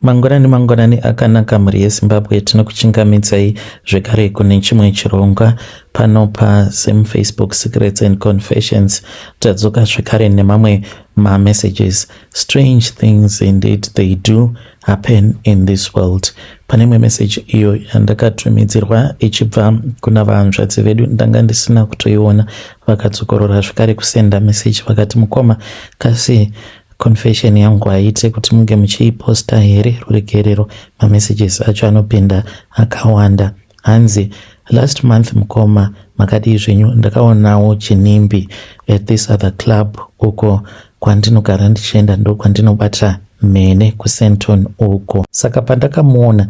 Mangwanani mangwanani akanaka mhuri yeZimbabwe, tinokuchingamidzai zvekare kune chimwe chirongwa pano paZim Facebook Secrets and Confessions. Tadzoka zvekare nemamwe mamessages. Strange things indeed they do happen in this world. Pane imwe message iyo yandakatumidzirwa ichibva kuna vahanzvadzi vedu, ndanga ndisina kutoiona, vakadzokorora zvekare kusenda message vakati, "Mukoma, kasi confession yangu haiite kuti munge muchiiposta here? Ruregerero, mamessages acho anopinda akawanda." Hanzi, "Last month, mukoma, makadii zvenyu? Ndakaonawo Chinimbi at this other club uko kwandinogara ndichienda, ndo kwandinobata mhene kuSandton uko. Saka pandakamuona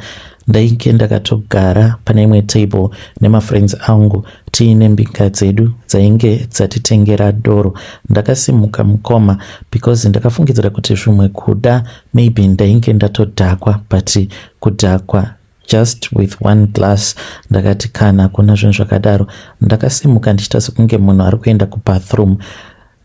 ndainge ndakatogara pane imwe table nemafriends angu, tiine mbinga dzedu dzainge dzatitengera doro. Ndakasimuka, mukoma, because ndakafungidzira kuti zvimwe kuda maybe ndainge ndatodhakwa, but kudhakwa just with one glass, ndakati kana kuna zvinhu zvakadaro. Ndakasimuka ndichiita sekunge munhu ari kuenda kubathroom.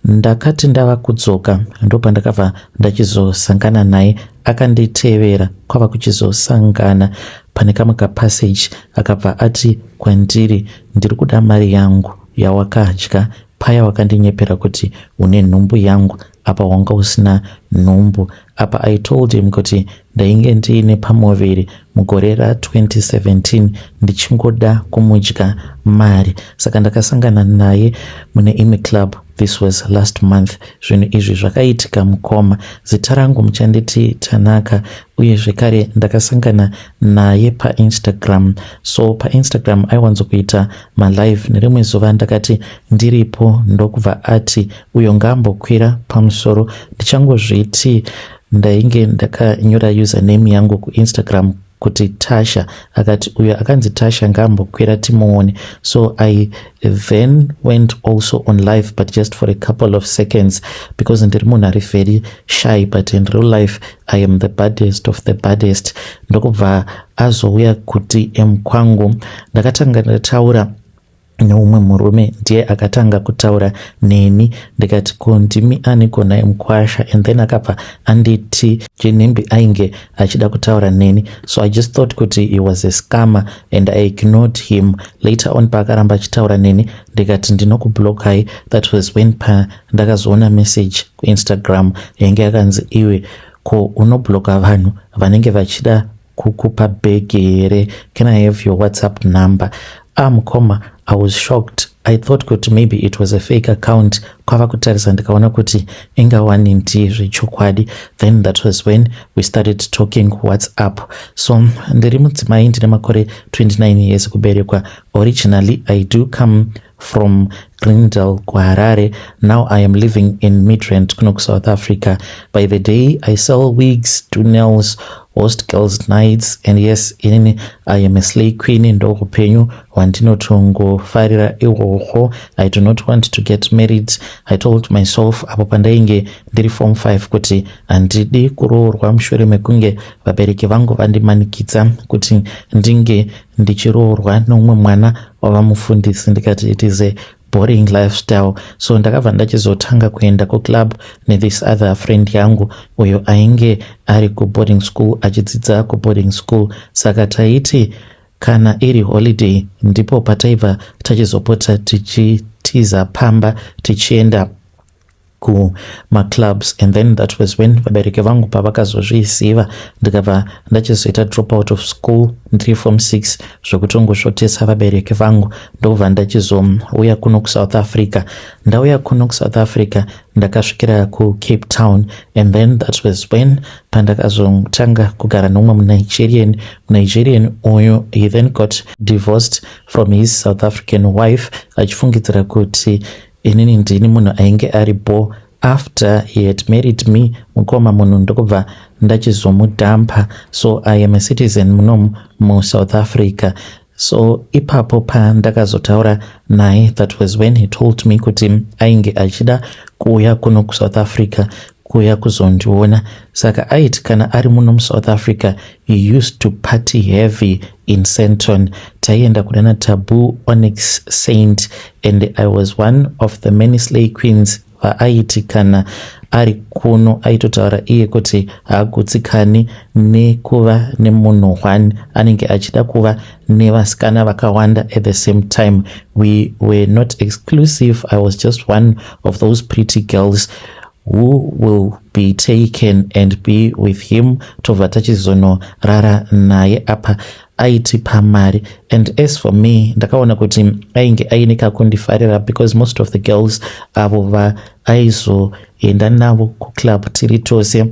Ndakati ndava kudzoka, ndopandakabva ndachizosangana naye. Akanditevera kwava kuchizosangana pane kamwe kapassage. Akabva ati kwandiri, 'Ndiri kuda mari yangu yawakadya paya wakandinyepera kuti une nhumbu yangu, apa wanga usina nhumbu.' Apa I told him kuti ndainge ndiine pamuviri mugore ra2017, ndichingoda kumudya mari. Saka ndakasangana naye mune imwe club. This was last month. Zvinhu izvi zvakaitika, mukoma. Zita rangu muchanditi Tanaka. Uye zvekare ndakasangana naye paInstagram. So paInstagram aiwanzokuita malive. Nerimwe zuva ndakati ndiripo, ndokubva ati uyo ngaambokwira pamusoro. Ndichangozviti ndainge ndakanyora username yangu kuInstagram kuti Tasha. Akati uyo akanzi Tasha ngaambokwira timuone. So I then went also on live, but just for a couple of seconds, because ndiri munhu ari very shy, but in real life I am the baddest of the baddest. Ndokubva azouya kuti kwangu. Ndakatanga ndataura neumwe murume, ndiye akatanga kutaura neni. Ndikati, 'Ko ndimi ani kona, mukwasha?' And then akabva anditi Chinimbi ainge achida kutaura neni. So I just thought kuti he was a scammer and I ignored him. Later on, paakaramba achitaura neni, ndikati ndinokublokai. That was when pandakazoona message kuInstagram yainge yakanzi, 'Iwe, ko unobloka vanhu vanenge vachida kukupa bhegi here? Can I have your WhatsApp number?' Ah, mukoma, I was shocked. I thought kuti maybe it was a fake account. Kwava kutarisa, ndikaona kuti ingawani ndiye zvechokwadi. Then that was when we started talking WhatsApp. So ndiri mudzimai, ndine makore 29 years kuberekwa. Originally I do come from Greendale kuHarare. Now I am living in Midrand kuno kuSouth Africa. By the day I sell wigs, do nails, host girls nights, and yes, inini I am a slay queen. Ndo upenyu hwandinotongofarira ihwohwo. I do not want to get married. I told myself apo pandainge ndiri form 5 kuti handidi kuroorwa mushure mekunge vabereki vangu vandimanikidza kuti ndinge ndichiroorwa neumwe mwana wavamufundisi. Ndikati it is a boring lifestyle. So ndakabva ndachizotanga kuenda kuclub nethis other friend yangu, uyo ainge ari kuboarding school, achidzidza kuboarding school. Saka taiti kana iri holiday, ndipo pataibva tachizopota tichitiza pamba tichienda kumaclubs. And then that was when vabereki vangu pavakazozviziva, ndikabva ndachizoita drop out of school ndiri form 6, zvekutongosvotesa vabereki vangu. Ndobva ndachizouya kuno kuSouth Africa. Ndauya kuno kuSouth Africa, ndakasvikira kuCape Town, and then that was when pandakazotanga kugara neumwe muNigerian. MuNigerian uyu, he then got divorced from his South African wife, achifungidzira kuti inini ndini munhu ainge ari bo. After he had married me, mukoma, munhu ndokubva ndachizomudhampa. So I am a citizen munomu muSouth Africa. So ipapo pandakazotaura naye, that was when he told me kuti ainge achida kuuya kuno kuSouth Africa, kuuya kuzondiona. Saka aiti kana ari muno muSouth Africa, he used to party heavy in Sandton. Taienda kudana Taboo, Onyx, Saint, and I was one of the many slay queens vaaiti kana Ari kuno aitotaura iye kuti haagutsikani nekuva nemunhu one, anenge achida kuva nevasikana vakawanda at the same time. We were not exclusive. I was just one of those pretty girls who will be taken and be with him, tobva tachizonorara naye. Apa aitipa mari. And as for me, ndakaona kuti ainge aine kakundifarira because most of the girls avo vaaizoenda navo kuclub tiri tose,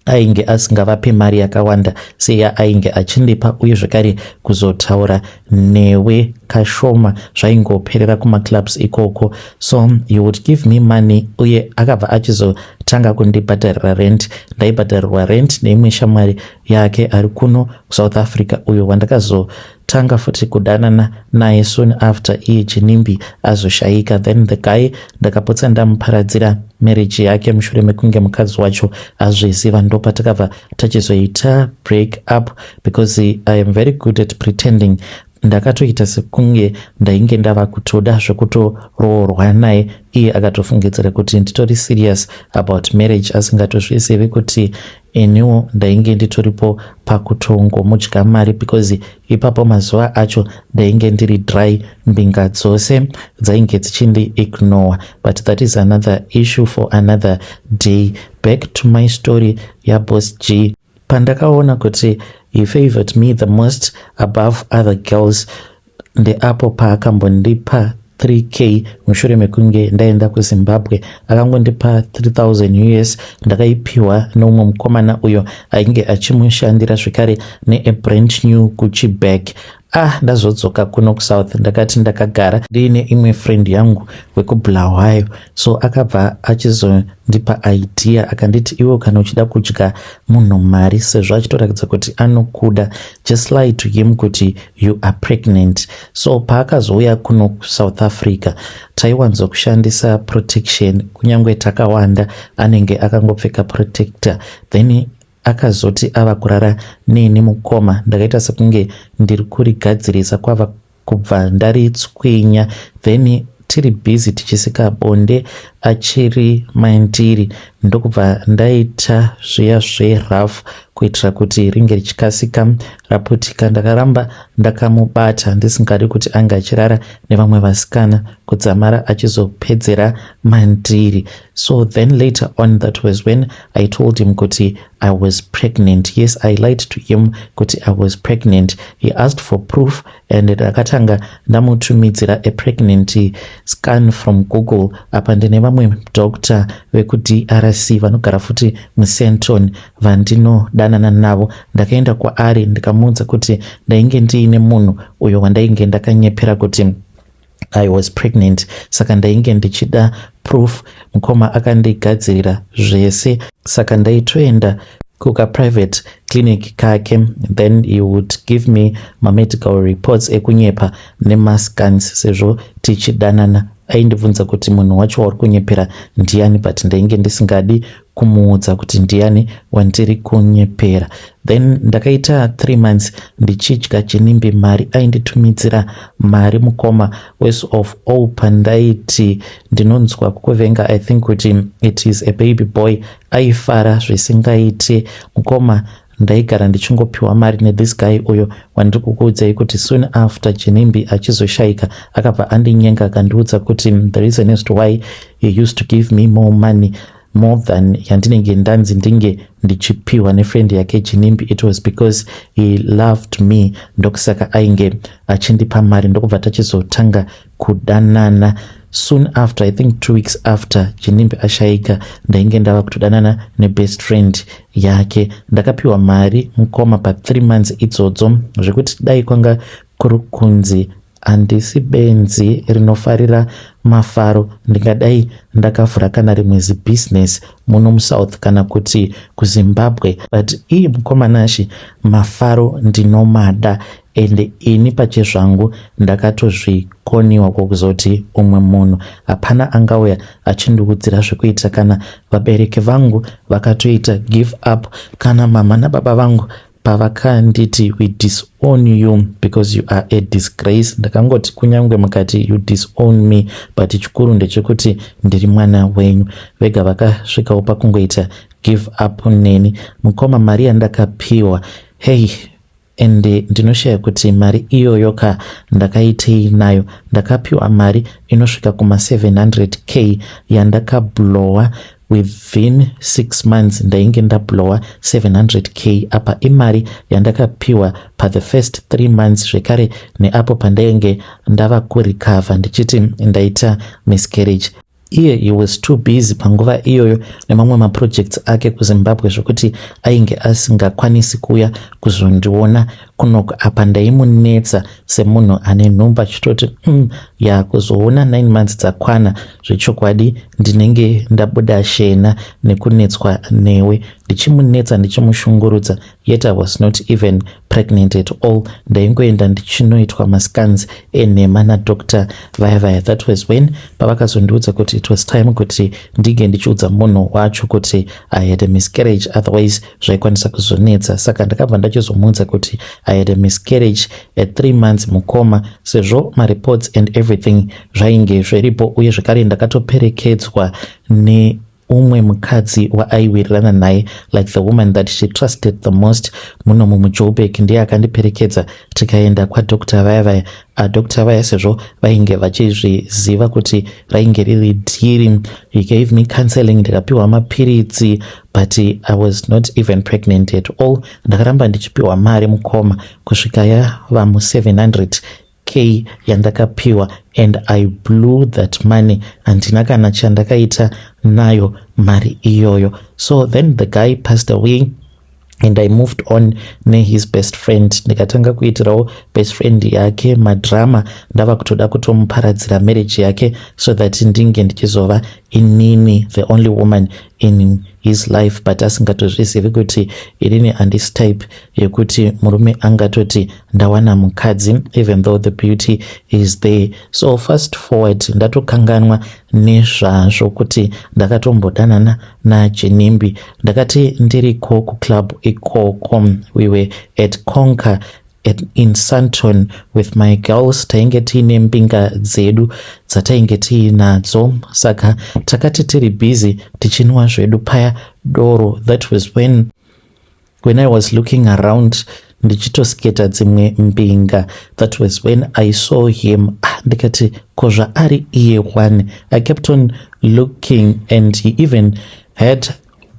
ainge asingavapi mari yakawanda seya ainge achindipa. Uye zvekare kuzotaura newe kashoma, zvaingoperera kumaclubs ikoko. So he would give me money. Uye akabva achizotanga kundibhadharira rent. Ndaibhadharirwa rent neimwe shamwari yake ari kuno kuSouth Africa, uyo wandakazotanga futi kudanana naye soon after iye Chinimbi azoshayika. Then the guy ndakapotsa ndamuparadzira marriage yake mushure mekunge mukadzi wacho azviziva. Ndopatakabva tachizoita break up because I am very good at pretending. Ndakatoita sekunge ndainge ndava kutoda zvekutoroorwa naye. Iye akatofungidzira kuti nditori serious about marriage, asingatozvizivi kuti iniwo ndainge nditoripo pakutongomudya mari, because ipapo mazuva acho ndainge ndiri dry, mbinga dzose dzainge dzichindi-ignore. But that is another issue for another day. Back to my story yaBoss G. Pandakaona kuti he favored me the most above other girls, ndeapo paakambondipa 3K mushure mekunge ndaenda kuZimbabwe. Akangondipa 3000 US. Ndakaipiwa neumwe mukomana uyo ainge achimushandira zvekare neabrand new Gucci bag. Ah, ndazodzoka kuno kuSouth, ndakati ndakagara ndiine imwe friend yangu wekuBulawayo. So akabva achizondipa idea, akanditi, "Iwe kana uchida kudya munhu mari, sezvo achitoratidza kuti anokuda, just lie to him kuti you are pregnant." So paakazouya kuno kuSouth Africa, taiwanzokushandisa protection. Kunyange takawanda, anenge akangopfeka protector. Then akazoti ava kurara neni, mukoma, ndakaita sekunge ndiri kurigadzirisa, kwava kubva ndaritswinya. Then tiri busy tichisika bonde, achiri mandiri, ndokubva ndaita zviya zverough kuitira kuti ringe richikasika raputika. Ndakaramba ndakamubata, ndisingadi kuti ange achirara nevamwe vasikana kudzamara achizopedzera mandiri. So then later on, that was when I told him kuti I was pregnant. Yes, I lied to him kuti I was pregnant. He asked for proof and ndakatanga ndamutumidzira a pregnant scan from Google. Apa ndine vamwe doctor vekuDRC vanogara futi muSandton vandinodanana navo. Ndakaenda kwaari, ndikamuudza kuti ndainge ndiine munhu uyo wandainge ndakanyepera kuti I was pregnant, saka ndainge ndichida proof. Mukoma akandigadzirira zvese. Saka ndaitoenda kukaprivate clinic kake, then he would give me mamedical reports ekunyepa nemascans. Sezvo tichidanana, aindibvunza kuti munhu wacho wauri kunyepera ndiani, but ndainge ndisingadi kumuudza kuti ndiani wandiri kunyepera. Then ndakaita 3 months ndichidya Chinimbi mari. Ainditumidzira mari, mukoma. Worst of all, pandaiti ndinonzwa kukuvenga, I think kuti it is a baby boy, aifara zvisingaiti. Mukoma, ndaigara ndichingopiwa mari nethis guy uyo wandiri kukuudzai kuti soon after Chinimbi achizoshayika, akabva andinyenga, akandiudza kuti the reason as to why he used to give me more money, more than yandinenge ndanzi ndinge ndichipiwa nefriend yake Chinimbi, it was because he loved me, ndokusaka ainge achindipa mari. Ndokubva tachizotanga kudanana soon after. I think 2 weeks after Chinimbi ashayika, ndainge ndava kutodanana nebest friend yake. Ndakapiwa mari, mukoma, pa3 months idzodzo, zvekuti dai kwanga kuri kunzi handisi benzi rinofarira mafaro, ndingadai ndakavhura kana rimwe zibhizinesi muno muSouth kana kuti kuZimbabwe. But iye, mukoma Nashi, mafaro ndinomada, ende ini pachezvangu ndakatozvikoniwa kwokuzoti umwe munhu hapana angauya achindiudzira zvekuita. Kana vabereki vangu vakatoita give up, kana mama nababa vangu. Pavakanditi, "We disown you because you are a disgrace," ndakangoti, "Kunyange mukati you disown me, but chikuru ndechekuti ndiri mwana wenyu." Vega vakasvikawo pakungoita give up neni. Mukoma, mari yandakapiwa, hey, ende ndinoshaya kuti mari iyoyo ka ndakaitei nayo. Ndakapiwa mari inosvika kuma700K yandakablowa within 6 months. Ndainge ndablowa 700K. Apa imari yandakapiwa pathe first 3 months, zvekare neapo pandainge ndava kurecover ndichiti ndaita miscarriage. Iye, he was too busy panguva iyoyo nemamwe maprojects ake kuZimbabwe, zvokuti ainge asingakwanisi kuuya kuzondiona kunoko. Apa ndaimunetsa semunhu ane nhumbu, achitoti, ya kuzoona 9 months dzakwana, zvechokwadi ndinenge ndabuda shena nekunetswa newe." Ndichimunetsa, ndichimushungurudza, yet I was not even pregnant at all. Ndaingoenda ndichinoitwa mascans enhema nadoctor vaya vaya. That was when pavakazondiudza kuti it was time kuti ndinge ndichiudza munhu wacho kuti I had a miscarriage, otherwise zvaikwanisa kuzonetsa. Saka ndakabva ndachizomuudza kuti I had a miscarriage at 3 months, mukoma, sezvo mareports and everything zvainge zviripo. Uye zvekare ndakatoperekedzwa ne umwe mukadzi waaiwirirana naye, like the woman that she trusted the most munomu muJoburg, ndiye akandiperekedza tikaenda kwadoctor vaya vaya. Adoctor vaya, sezvo vainge vachizviziva kuti rainge riri dhiri, he gave me counseling, ndikapiwa mapiritsi, but I was not even pregnant at all. Ndakaramba ndichipiwa mari, mukoma, kusvika yava mu700K yandakapiwa, and I blew that money. Handina kana chandakaita nayo mari iyoyo. So then the guy passed away and I moved on nehis best friend. Ndikatanga kuitirawo best friend yake madrama, ndava kutoda kutomuparadzira marriage yake so that ndinge ndichizova inini the only woman in his life, but asingatozvizivi kuti inini handisi type yekuti murume angatoti ndawana mukadzi, even though the beauty is there. So fast forward, ndatokanganwa nezvazvo kuti ndakatombodanana naJenimbi. Ndakati ndiriko kuclub ikoko, we were at Conquer in Sandton with my girls. Tainge tiine mbinga dzedu dzatainge tiinadzo, saka takati tiri busy tichinwa zvedu paya doro. That was when I was looking around ndichitosketa dzimwe mbinga. That was when I saw him. Ah, ndikati, "Ko zvaari iye one?" I kept on looking, and he even had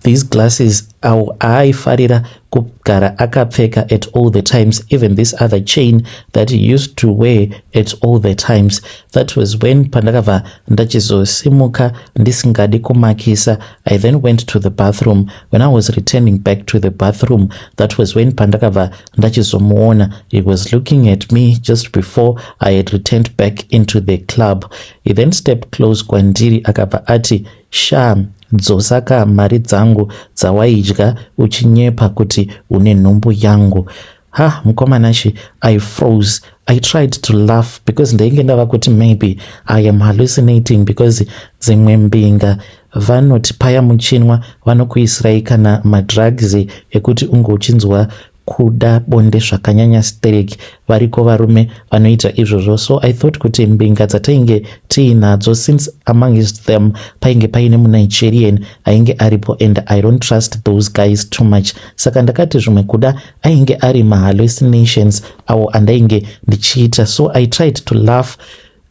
these glasses awo aaifarira kugara akapfeka at all the times, even this other chain that he used to wear at all the times. That was when pandakabva ndachizosimuka ndisingadi kumakisa. I then went to the bathroom. When I was returning back to the bathroom, that was when pandakabva ndachizomuona. He was looking at me just before I had returned back into the club. He then stepped close kwandiri, akabva ati, "Sha, dzosaka mari dzangu dzawaidya uchinyepa kuti une nhumbu yangu." Ha, mukomanashi, I froze. I tried to laugh because ndainge ndava kuti maybe I am hallucinating, because dzimwe mbinga vanoti paya muchinwa vanokuisirai kana madrugs ekuti unge uchinzwa kuda bonde zvakanyanya stereki. Variko varume vanoita izvozvo. So I thought kuti mbinga dzatainge tiinadzo, since amongst them painge paine muNigerian ainge aripo, and I don't trust those guys too much, saka ndakati zvimwe kuda ainge ari mahallucinations awo andainge ndichiita. So I tried to laugh,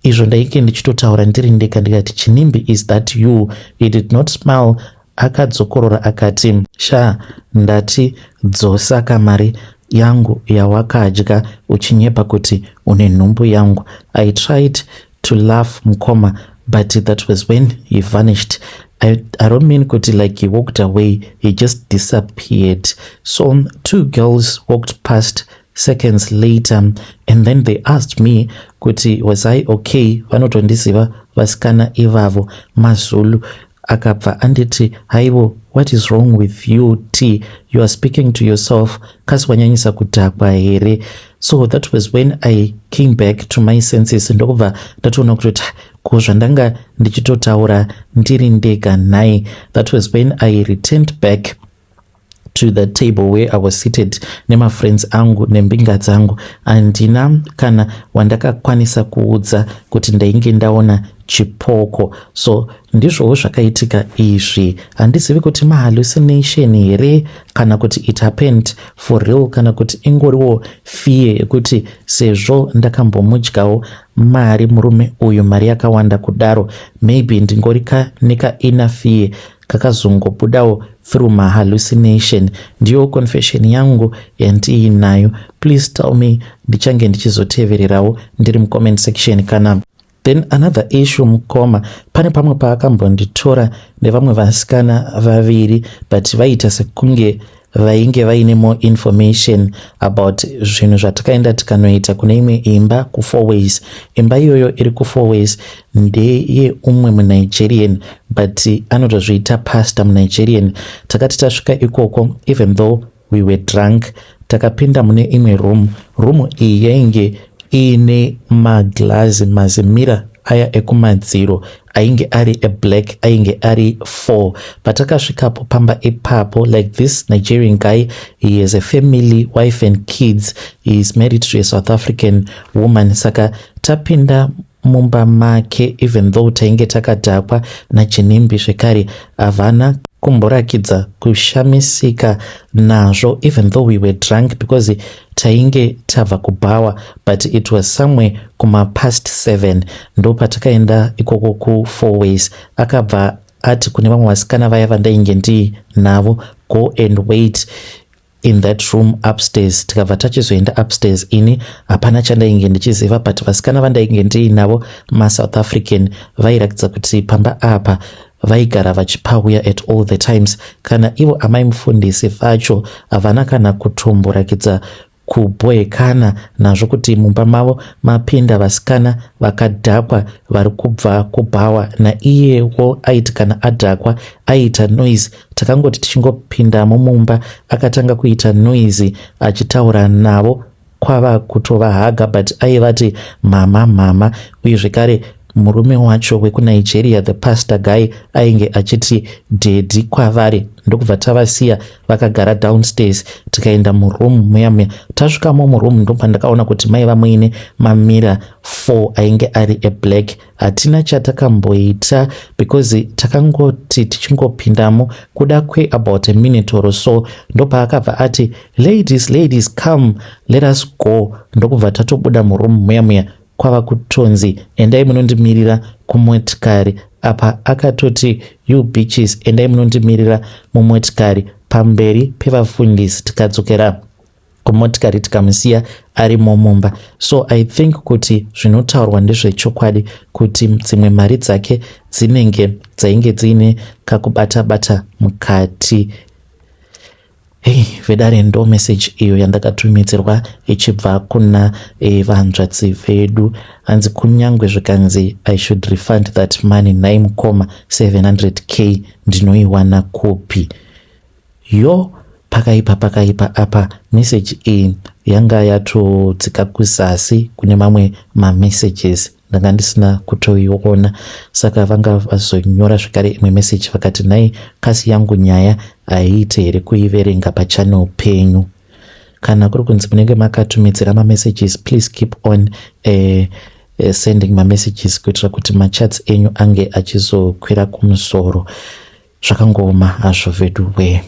izvo ndainge ndichitotaura ndiri ndega, ndikati, "Chinimbi, is that you?" He did not smile. Akadzokorora akati, "Sha, ndati dzosaka mari yangu yawakadya uchinyepa kuti une nhumbu yangu." I tried to laugh, mukoma, but that was when he vanished. I don't mean kuti like he walked away, he just disappeared. So two girls walked past seconds later and then they asked me kuti was I okay. Vanotondiziva vasikana ivavo, maZulu. Akabva anditi, "Haivo, what is wrong with you? T, you are speaking to yourself? Kasi wanyanyisa kudhakwa here?" So that was when I came back to my senses, ndokubva ndatoona kutoti ko zvandanga ndichitotaura ndiri ndega nhai? That was when I returned back. To the table where I was seated nemafriends angu nembinga dzangu. Handina kana wandakakwanisa kuudza kuti ndainge ndaona chipoko. So ndizvowo zvakaitika izvi. Handizivi kuti mahallucination here kana kuti it happened for real, kana kuti ingoriwo fear yekuti sezvo ndakambomudyawo mari murume uyu, mari yakawanda kudaro, maybe ndingori nekainner fear kakazongobudawo through mahallucination. Ndiyo confession yangu yandiinayo. Please tell me, ndichange ndichizotevererawo ndiri mucomment section. Kana then another issue, mukoma, pane pamwe paakambonditora nevamwe vasikana vaviri, but vaita sekunge vainge vaine more information about zvinhu zvatakaenda tikanoita kune imwe imba kuFourways. Imba iyoyo iri kuFourways ndeyeumwe muNigerian, but anotozviita pastor muNigerian. Takati tasvika ikoko, even though we were drunk, takapinda mune imwe room. Room iyi yainge iine maglazi, mazimirror aya ekumadziro ainge ari eblack, ainge ari 4. Patakasvikapo pamba ipapo, like, this Nigerian guy, he has a family, wife and kids. He is married to a South African woman. Saka tapinda mumba make, even though tainge takadhakwa nachinimbi zvekare, havana kumborakidza kushamisika nazvo, even though we were drunk, because tainge tabva kubhawa, but it was somewhere kumapast 7 ndo patakaenda ikoko kuFourways. Akabva ati kune vamwe vasikana vaya vandainge ndiinavo, "Go and wait in that room upstairs." Tikabva tachizoenda upstairs. Ini hapana chandainge ndichiziva, but vasikana vandainge ndiinavo, maSouth African, vairatidza kuti pamba apa vaigara vachipauya at all the times. Kana ivo amai mufundisi vacho havana kana kutomborakidza kubhoekana nazvo kuti mumba mavo mapinda vasikana vakadhakwa vari kubva kubhawa. Naiyewo aiti kana adhakwa aiita noise. Takangoti tichingopindamo mumba, akatanga kuita noise achitaura navo, kwava kutovahaga, but aivati mama, mama. Uye zvekare murume wacho wekuNigeria, the pastor guy, ainge achiti daddy kwavari. Ndokubva tavasiya vakagara downstairs, tikaenda muroom muya muya. Tasvikamo muroom, ndopandakaona kuti maiva muine mamirror 4 ainge ari eblack. Hatina chatakamboita because takangoti tichingopindamo kuda kweabout a minute or so, ndopaakabva ati, "Ladies, ladies, come, let us go." Ndokubva tatobuda muroom muya muya, kwava kutonzi, "Endai munondimirira kumotikari." Apa akatoti, "You bitches, endai munondimirira mumotikari," pamberi pevafundisi. Tikadzokera kumotikari, tikamusiya arimo mumba. So I think kuti zvinotaurwa ndezvechokwadi, kuti dzimwe mari dzake dzinenge dzainge dziine kakubata-bata mukati. Hei vedare, ndo message iyo yandakatumidzirwa ichibva kuna vanzvadzi vedu. Hanzi kunyangwe zvikanzi I should refund that money, nhai mukoma, 700K ndinoiwana kupi? Yo, pakaipa, pakaipa apa. Message iyi yanga yatodzika kuzasi kune mamwe mamessages, ndanga ndisina kutoiona. Saka vanga vazonyora zvekare imwe message, vakati, "Nhai, kasi yangu nyaya haiite here kuiverenga pachannel penyu?" Kana kuri kunzi munenge makatumidzira mamessages, please keep on sending mamessages kuitira kuti machats enyu ange achizokwira kumusoro. Zvakangoma hazvo vedu we.